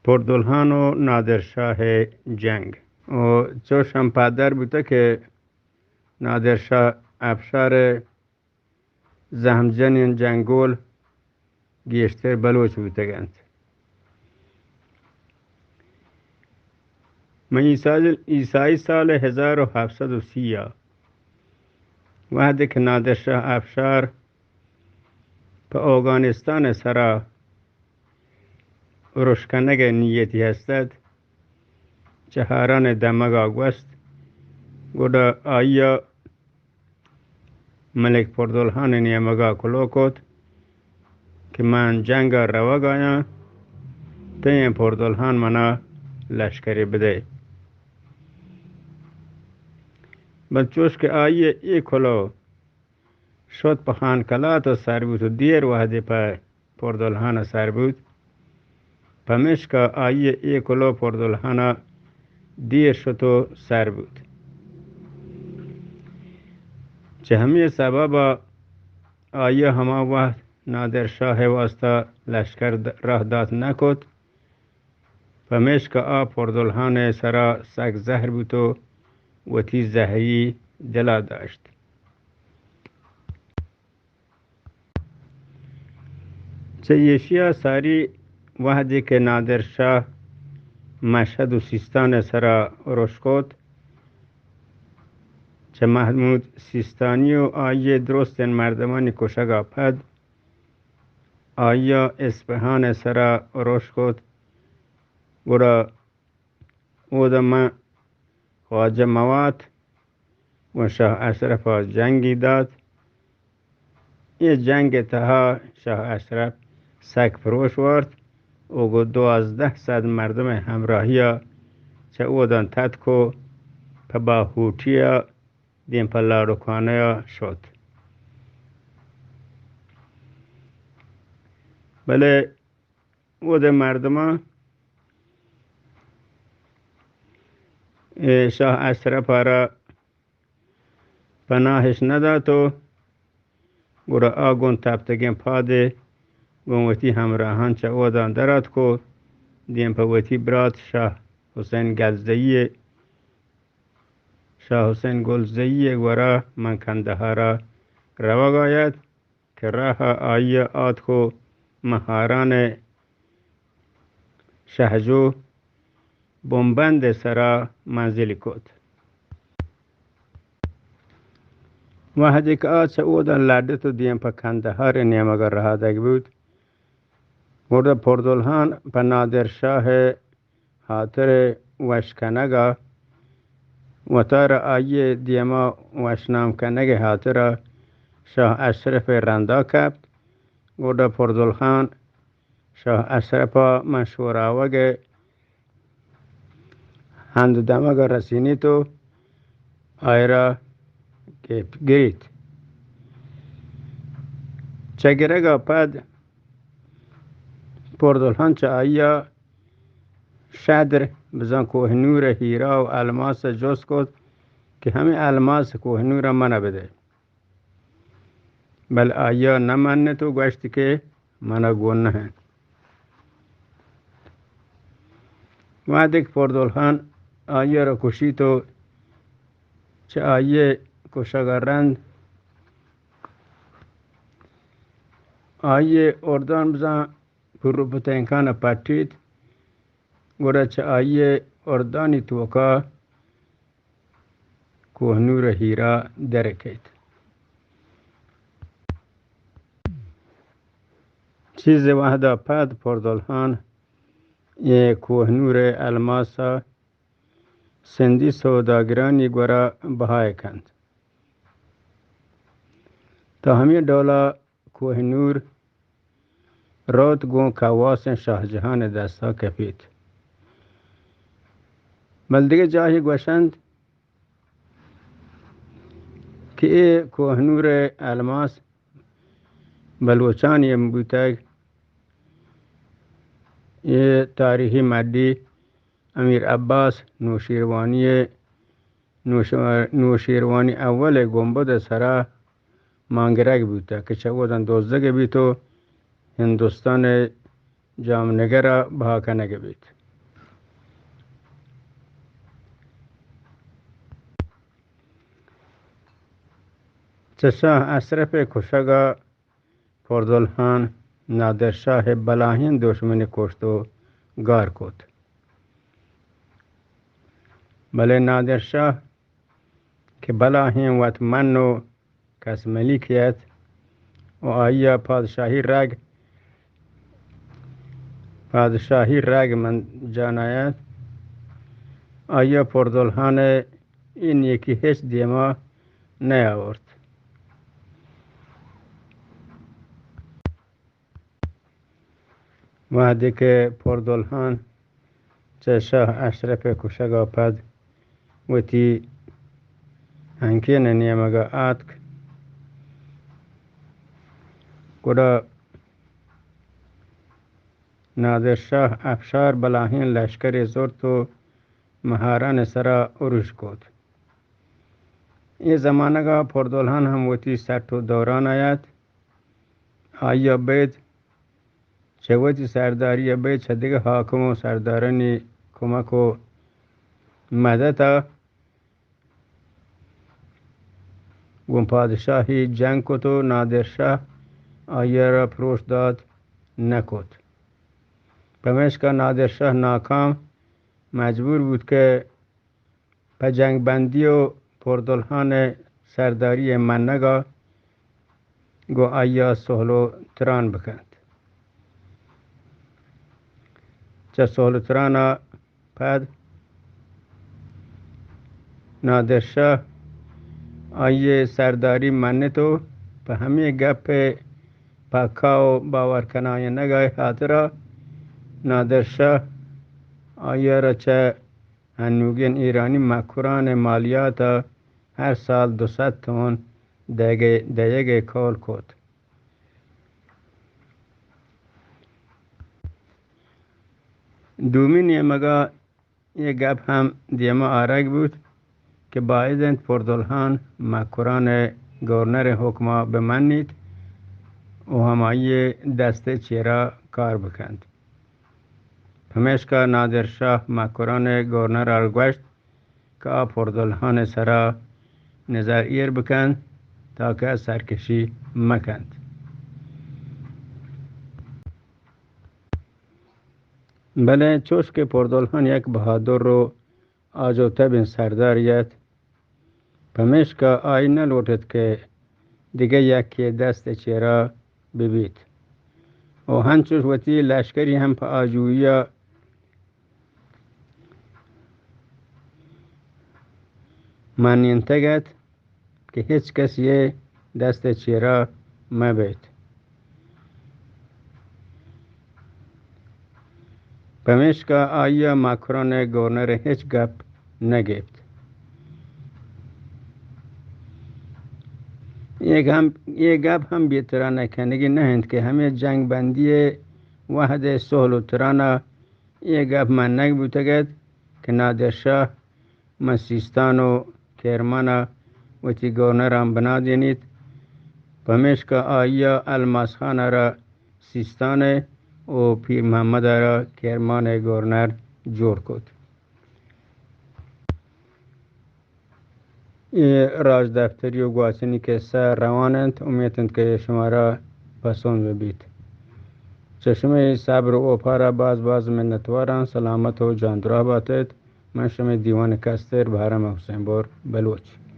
پردلہان و نادر شاہ جنگ و چوش ہم پدر بوتہ کہ نادر شاہ افشار زہم جنین جنگول گیشتر بلوچ بوتگ انت۔ من عیسائی، عیسائی سال ہزار و ہفت سد و سی ء وہدے کہ نادر شاہ افشار پہ اوگانستان ء سرا ارش کنگ ء نیتی ہست ات، چہ ہاران ء دمگ ء گوست، گڈا آئی ء ملک پردلہان ء نیمگ ء کلوہ کت کہ من جنگ ء روگ ء آیاں، تئی پردلہان من ء لشکرے بدئے۔ بل چوش کہ آئی ء اے کلوہ شت پہ خان کلات ء سر بوت و دیر وہدے پہ پردلہان ء سر بوت، پمیشکا آئی ء اے کلوہ پردلہان ء دیر شت و سر بوت۔ چہ ہمے سبب ء آئی ء ہما وہد نادر شاہ ء واستا لشکر د-، راہ دات نہ کت، پمیشکا آ پردلہان ء سرا سک زہر بوت و وتی زہری دل ء داشت۔ چہ ایشی ء ساری وہدے کہ نادر شاہ مشہد و سیستان ء سرا ارش کت، چہ محمود سیستانی و آئی ء درستیں مردمانی کشگ ء پد آئی ء اسپہان ء سرا ارش کت، گڑا اود ء من خواجہ موات گوں شاہ اشرف ء جنگی دات۔ اے جنگ ء تہا شاہ اشرف سک پروش وارت و گوں دوازدہ سد مردم ء ہمراہی ء چہ اوداں تتک و پہ باہوٹی ء دیم پہ لاڑکانہ ء شت۔ بلے اود ء مردماں اے شاہ اشرف ء را پناہش نہ دات و گڑا آ گوں تپتگیں پادے گوں وتی ہمراہاں چہ اوداں در آتک و دیم پہ وتی برات شاہ حسین گلزئی ء، شاہ حسین گلزئی ء گورا من کندہار ء روگ ء آیت۔ کہ راہ ء آئی ء آتک و مہاران ء شہجو بمبند ء سرا منزل کت۔ وہدے کہ آ چہ اوداں لڈت و دیم پہ کندہار ء نیمگ ء رہادگ بوت، گڑا پردلہان پہ نادر شاہ ء ہاتر ء وش کنگ ء وتارا آئی ء دیما وشنام کنگ ء ہاترا شاہ اشرف ء رندا کپت۔ گڈا پردل خان شاہ اشرف ء مشوراوگ ء ہند دمگ ء رسینیت و آئرا گپت گریت۔ چہ گرگ ء پد پردل خان چہ آئی ء شدر بزاں کوہ نور ء ہیرا و الماس ء جست کت کہ ہمے الماس کوہ نور ء من ء بدئے۔ بل آئی ء نہ منت و گوشت کہ من ء گون نہ انت۔ وہدے کہ پردل خان آئی ء را کشیت و چہ آئی ء کشگ ء رند آئی ء اردان بزاں پروپتینکان ء پٹیت، گڑا چہ آئی ء اردانی توکا کوہ نور ء ہیرا در کیت۔ چیزے وہدا پد پردل خان اے کوہ نور ء الماس ء سندھی سوداگرانی گورا بہائے کنت۔ تا ہمے ڈولا کوہ نور روت گوں کواسیں شاہ جہان ء دستا کپیت۔ بل دگہ جاہے گوشنت کہ اے کوہ نور ء الماس بلوچانی ہم بوتگ۔ اے تاریخی مڈی امیر عباس نوشیروانی ء نوش-، نوشیروانی اول ء گنبد ء سرا مانگرگ بوتگ کہ چہ اوداں دزگ بیت و ہندوستان ء جامنگر ءَ بہا کنگ بیت۔ چہ شاہ اشرف ءِ کشگ ءَ پردل خان نادر شاہ ءِ بلاہیں دژمنے کشت ءُ گار کت۔ بلے نادر شاہ کہ بلاہیں وت من ءُ کس ملیکے ات ءُ آئی ءَ پادشاہی رگ، پادشاہی رگ من جان ات، آئی ءَ پردل خان ءِ اے نیکی ہچ دیما نیاورت۔ وہدے کہ پردل خان چہ شاہ اشرف ءِ کشگ ءَ پد وتی ہنکین ءِ نیمگ ءَ آتک، گڑا نادر شاہ افشار بلاہیں لشکرے زرت ءُ مہاران ءِ سرا ارش کت۔ اے زمانگ ءَ پردل خان ہم وتی سٹ ءُ دوران ءَ ات۔ آئی ءَ بید چہ وتی سرداری ءَ بید چہ دگہ حاکم ءُ سردارانی کمک ءُ مدت ءَ گوں پادشاہی جنگ کت ءُ نادر شاہ آئی ءَ را پروش دات نہ کت۔ پمیشکا نادر شاہ ناکام مجبور بوت کہ پہ جنگ بندی ءُ پردل خان ءِ سرداری ءِ منگ ءَ گوں آئی ءَ سہل ءُ تران بکنت۔ چہ سہل ءُ تران ءَ پد نادر شاہ آئی ءِ سرداری منت ءُ پہ ہمے گپ ءِ پکا ءُ باور کنائینگ ءِ ہاترا نادر شاہ آئی ءَ را چہ ہنوگیں ایرانی مکران ءِ مالیات ءَ ہر سال دو سد تون دئیگ ءِ، دئیگ ءِ قول کت۔ دومی نیمگ ءَ اے گپ ہم دیما آرگ بوت کہ باید انت پردل خان مکران ءِ گورنر ءِ حکم ءَ بہ منیت ءُ ہمائی ءِ دست ءِ چیرا کار بکنت۔ پمیشکا نادر شاہ مکران ءِ گورنر ءَ گوشت کہ آ پردل خان ءِ سرا نظر ایر بکنت تاکہ سرکشی مکنت۔ بلے چوش کہ پردل خان یک بہادر ءُ آجو تبیں سردارے ات، پمیشکا آئی نہ لوٹت کہ دگہ یکے دست ءِ چیرا بہ بیت ءُ ہنچوش وتی لشکری ہم پہ آجوئی ءَ منینتگ ات کہ ہچ کسی ءِ دست ءِ چیرا مہ بیت۔ پمیشکا آئی ءَ مکران ءِ گورنر ءِ ہچ گپ نہ گپت۔ اے گپ، اے گپ ہم بے تران کنگی نہ انت کہ ہمے جنگ بندی ءِ وہد ءِ سہل ءُ تران ءَ اے گپ منگ بوتگ ات کہ نادر شاہ ماں سیستان ءُ کرمان ءَ وتی گورنراں بنا دینیت، پمیشکا آئی ءَ الماس خان ءَ را سیستان ءِ ءُ پیر محمد ءَ را کرمان ءِ گورنر جوڑ کت۔ اے راجدپتری ءُ گواچنی قصہ روان انت، امیت انت کہ شمارا پسند بہ بیت۔ چہ شمئے صبر ءُ اوپارا باز باز منتواراں، سلامت ءُ جاندراہ باتیت۔ من شمئے دیوان کستر بہرام حسین بور بلوچ۔